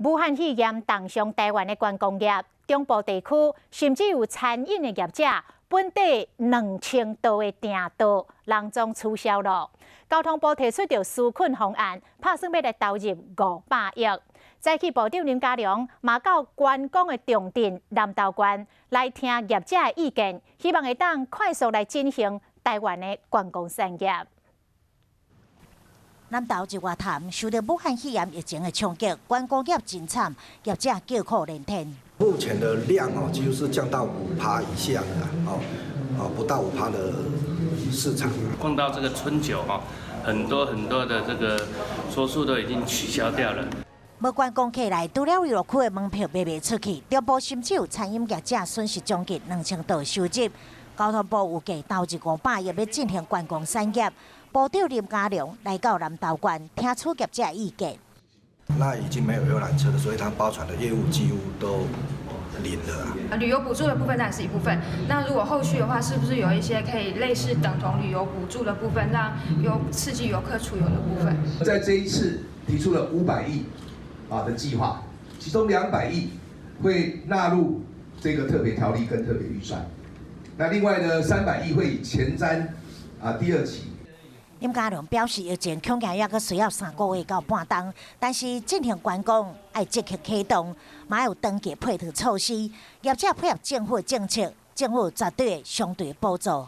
武漢肺炎重傷台灣的觀光業，中部地區甚至有餐飲的業者，本底2000桌的訂桌，攏總取消了。交通部提出著紓困方案，拍算欲來投入500億。早起部長林佳龍嘛到觀光的重鎮南投縣來聽業者的意見，希望會當快速來振興台灣的觀光產業。南投日月潭受著武漢肺炎疫情的衝擊，觀光業真慘，業者叫苦連天。目前的量哦，幾乎是降到5趴以下的哦，哦不到5趴的市場。碰到這個春酒哈，很多很多的這個桌數都已經取消掉了。無觀光客來，除了娛樂區的門票賣袂出去，中部甚至有餐飲業者損失將近2000桌收入。交通部預計投入500億欲振興觀光產業。部長林佳龍來到南投縣聽取業者意見。那已經沒有遊覽車了，所以他包船的業務幾乎都零了。旅遊補助的部分當然是一部分，那如果後續的話，是不是有一些可以類似等同旅遊補助的部分，讓有刺激遊客出遊的部分？在這一次提出了500億啊的計劃，其中200億會納入這個特別條例跟特別預算，那另外呢300億會以前瞻啊第二期。林佳龍表示，疫情恐驚猶閣需要3個月到半冬，但是振興觀光愛積極啟動，嘛有長期配套措施，業者配合政府政策，政府絕對會相對補助。